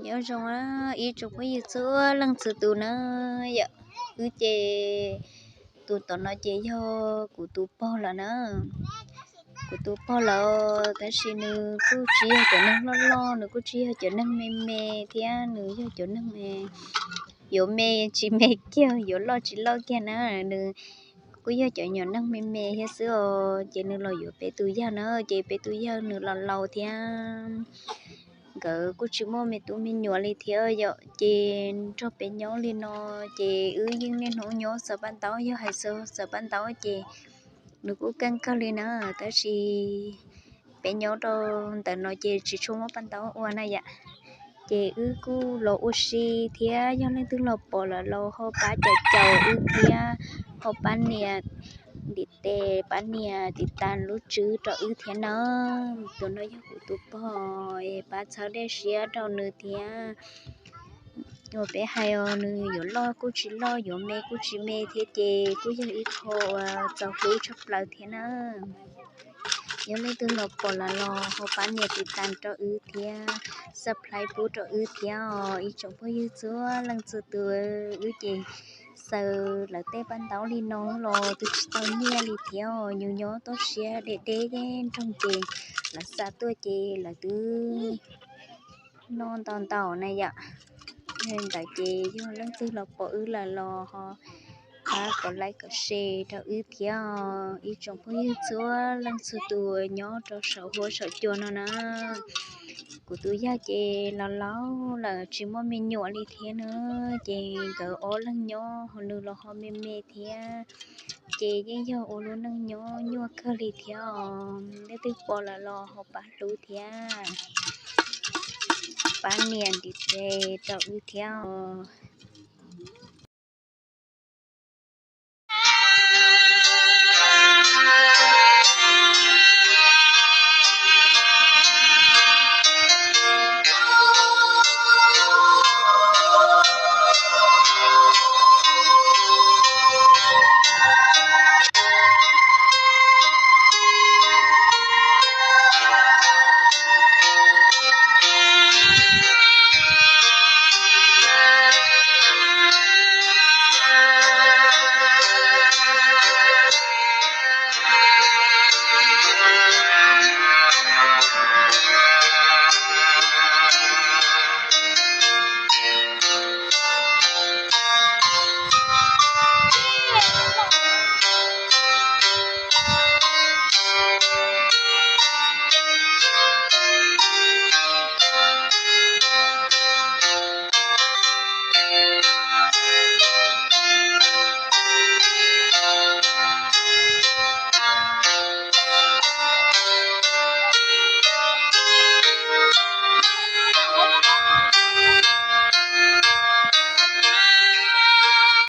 Nyob zoo ib tsoom phooj ywg txhua leej txhua tus na yom. Wb ces tus tom no ces yog kuv tus pog lawm na. Kuv tus pog lawm tab sis nws kuj tsis yog cov neeg loj loj, nws kuj tsis yog cov neeg me me thiab, nws yog cov neeg yuav me tsis me kiag, yuav loj tsis loj kiag na. Nws kuj yog cov nyuam neeg me me thiab xwb os. Ces nws los yuav peb tus yawg na, ces peb tus yawg nws los laus thiab, nkawd kuj tsis muaj me tub me nyuam li thiab yom. Ces nrog peb nyob li no, ces wb yeej niaj hnub nyob xaws paj ntaub, yog hais xaws paj ntaub ces nws kuj keej kawg li na. Tab sis peb nyob rau ntawm no ces tsis tshua muaj paj ntaub ua na yom. Ces wb kuj los ua si thiab, yog leej twg los pom lawm los ho pab caum caum wb thiab, ho pab nias ntiv tes, pab nias tiv tas lub tswb rau wb thiab na. Tus no yog kuv tus pog, pab txhawb dej siab rau nws thiab. Uas peb hais os, nws yuav loj kuj tsis loj, yuav me kuj tsis me thiab, ces kuj yog ib qho uas txaus hlub tshaj plaws thiab na. Yog leej twg los pom lawm los ho pab nias tiv tas rau wb thiab, subscribe pub rau wb thiab os ib tsoom phooj ywg txhua leej txhua tus. Wb ces xaws lawv tej paj ntaub li no los twb tsis tau nyiaj li thiab os, nyob nyob toj siab deb deb nroog ces lawv xa tuaj ces lawv twb noj ntau ntau na yom. Yog li ntawd ces yog leej twg los pom wb lawm los ho pab kom like kom share rau wb thiab os ib tsoom phooj ywg txhua leej txhua tus nyob rau saum huab saum cua no na. Kuv tus yawg ces los laus lawm tsis muaj me nyuam li thiab na, ces nkawd ob leeg nyob ho nws los ho me me thiab, ces yeej yog ua lub neej nyob nyuaj kawg li thiab os. Leej twg pom lawm los ho pab hlub thiab, pab nias ntiv tes rau wb thiab os.